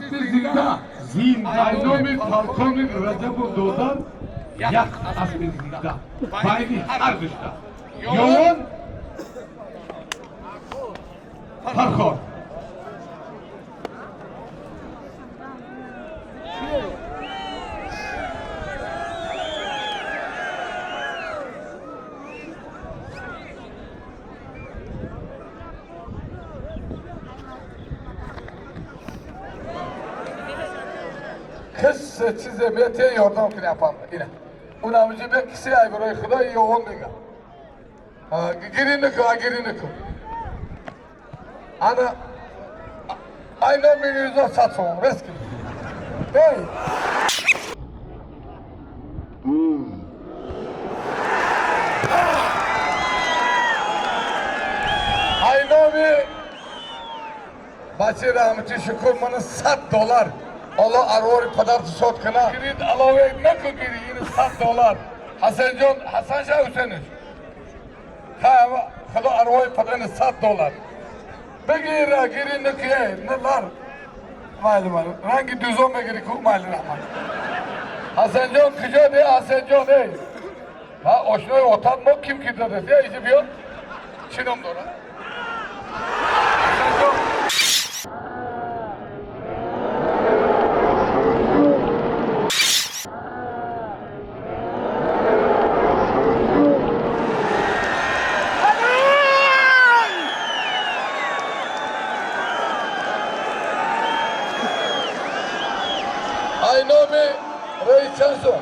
Аспи зинда. Зинда. Ай номи полковник Раҷабов додар як аспи зинда. Байни ҳар душта. Ёвон Фархор. Кис чизе бете ёрдам кунӣ, апам. Ина. Унамҷи бе киси ай барои Худо ёвон мега. Гири наку, гири наку. Ана ай номи Мирзо 100 сомон, рес кун. Эй! Ай номи бачи раҳмати шукр мана 100 доллар. Алло арвори падарту шод кана. Гирид алове наку гири ин 100 доллар. Ҳасанҷон, Ҳасан ша Ҳусейнш. Ха, Худо арвои падани 100 доллар. Бигира гири накие, налар. Майли, майли. Ранги дузо мегири ку, майли, раҳмат. Ҳасанҷон куҷо де, Ҳасанҷон, эй? Ҳа, ошнои отат мо ким ки дадест? Я иҷи биё. Чӣ ном дорад? Ҳасанҷон. Ай номи раис чанд сом?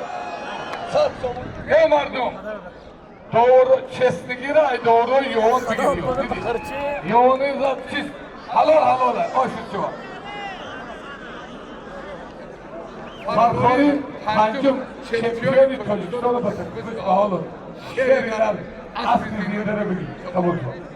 100 сом. Эй мардум! Довро честнигира ай довро ёвон бигири. Ёвони зад чист. Ҳалол ҳалол. Оши чува. Фархори панҷум чемпиони Тоҷикистон ба ташаббуси аҳолу шери нар аспи зиндара бигир. Қабул кун.